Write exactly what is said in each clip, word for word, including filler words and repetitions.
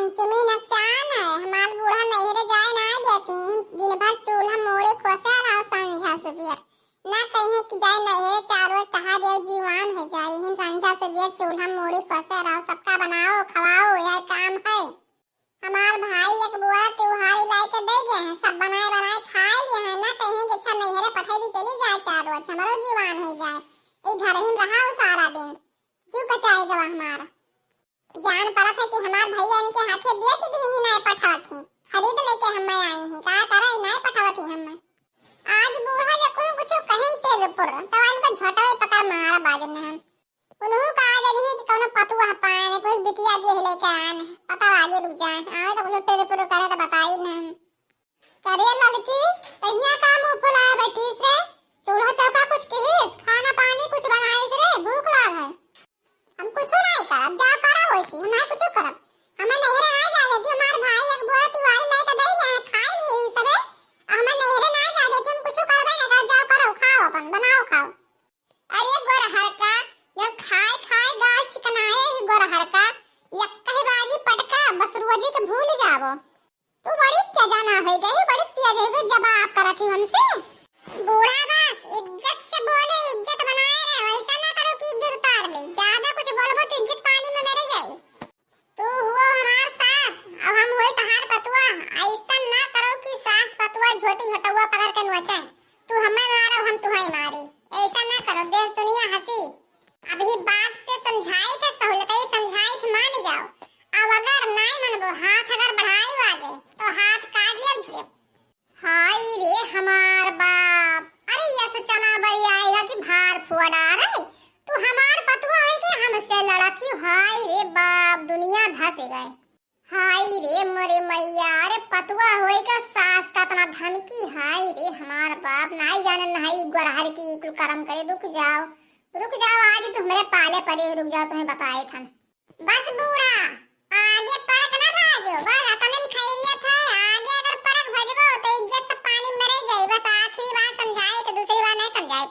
चिमी नकचान है, हमार बूढ़ा नैहरे जाए ना देती, दिन भर चूल्हा मोड़े खोसे रहो संझा सुबेर। ना कहिए कि जाए नैहरे, चार रोज तहार देव जीवान हो जाई, हम संझा सुबेर चूल्हा मोड़े खोसे रहो, सबका बनाओ, खवाओ, यह काम है। हमार भाई एक बोरा त्योहारी लाई के दे गए हैं, सब बनाए बनाए खाए लिए हैं, ना कहिए कि अच्छा नैहरे पठाई दी, चली जाए चार रोज, हमरो जीवान हो जाए, ई घर ही में रहा हो सारा दिन, जीव कचाए गवा हमारा। जान पड़त है कि हमार भैया इनके हाथे बेच दी ही, नाय पठावत ही, खरीद लेके हमें आई ही, का करे नाय पठावत ही हमें। आज बूढ़ा जब कुछ कुछ कहें टेर पुर, तो इनको झोटवे पकड़ मारा बाजन ने हम। उन्हों का आज नहीं कि कौनो पतुआ पाए ने, कोई बिटिया भी लेके आए ने, पता लागे रुक जाए, आवे तो कुछ टेर पुर करे तो बताई ने हम। करे ललकी, तहिया का मुंह फुलाए बैठी से, चूल्हा चौका कुछ किहिस, खाना पानी कुछ बनाइस रे, भूख लाग है। हम कुछ नहीं करब, जा करा वैसी, हम नहीं कुछ करब। हमें नैहरे ना जा देती, हमार भाई एक बोरा तिवारी लेके दे गए हैं, खाए लिए उ सबे। हमें नैहरे ना जा देती, हम कुछ करबे नहीं करब, जाओ करो, खाओ अपन, बनाओ खाओ। अरे गोरहर का, जब खाए खाए गाल चिकनाए ही गोरहर का, यक्कही बाजी पटका, बस रोजी के भूल जावो। तू बड़ी तेजा ना हो गई, बड़ी तेज हो गई, जवाब करत ही हमसे। बूढ़ा बस इज्जत से बोले, इज्जत बनाए रहे, ऐसा ना करो कि इज्जत उतार ले। ज्यादा कुछ बोलबो तो इज्जत पानी में मेरे जाई। तू हुओ हमार सास, अब हम हुई तहार पतुआ। ऐसा ना करो कि सास पतुआ झोटी झटुआ पकड़ के नोचे। तू हमें मारो, हम तुहई मारी। ऐसा ना करो, देश दुनिया हंसी। अबही बात से समझाई थे, सहुलतई समझाई थे, मान जाओ। अब अगर नाई मनबो, हाथ अगर बढ़ाई आगे, तो हाथ काट लियो झुरियो। हाय रे हमार बाप, अरे यस चना बरियाएगा कि भार फुआ डारे। तू हमार पतुआ है के हमसे लड़त ही, हाय रे बाप, दुनिया धस गए। हाय रे मोरे मैया, अरे पतुआ होई का सास का इतना धमकी, हाय रे हमार बाप, नाई जाने नहाई गोरहर की कुल करम करे। रुक जाओ, रुक जाओ, आज तो हमरे पाले पड़े हो, रुक जाओ, तुम्हें बताए थन। बस बूढ़ा, आगे परक ना भाजो, बस अतने में खैरियत है, आगे अगर परक भजबो तो इज्जत से पानी में रह जाई, बस आखिरी बार समझाए तो दूसरी बार नहीं समझाए।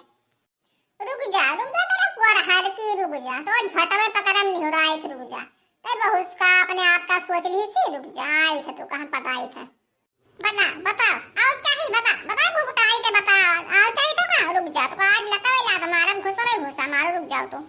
रुक जा, रुक जा, तेरा गोरहर की रुक जा, तो झटवे पकड़म निहुराई से रुक जा। ते बहुत का अपने आप का सोच ली सी, रुक जा, आई थे तू कहाँ पटाई थे। बता, बताओ, और चाही बता, बता घुघटाई ते बता, और चाही तो का, रुक जा, तो आज लकवे लात मारम घुसरे घुसा मारो, रुक जाओ तो।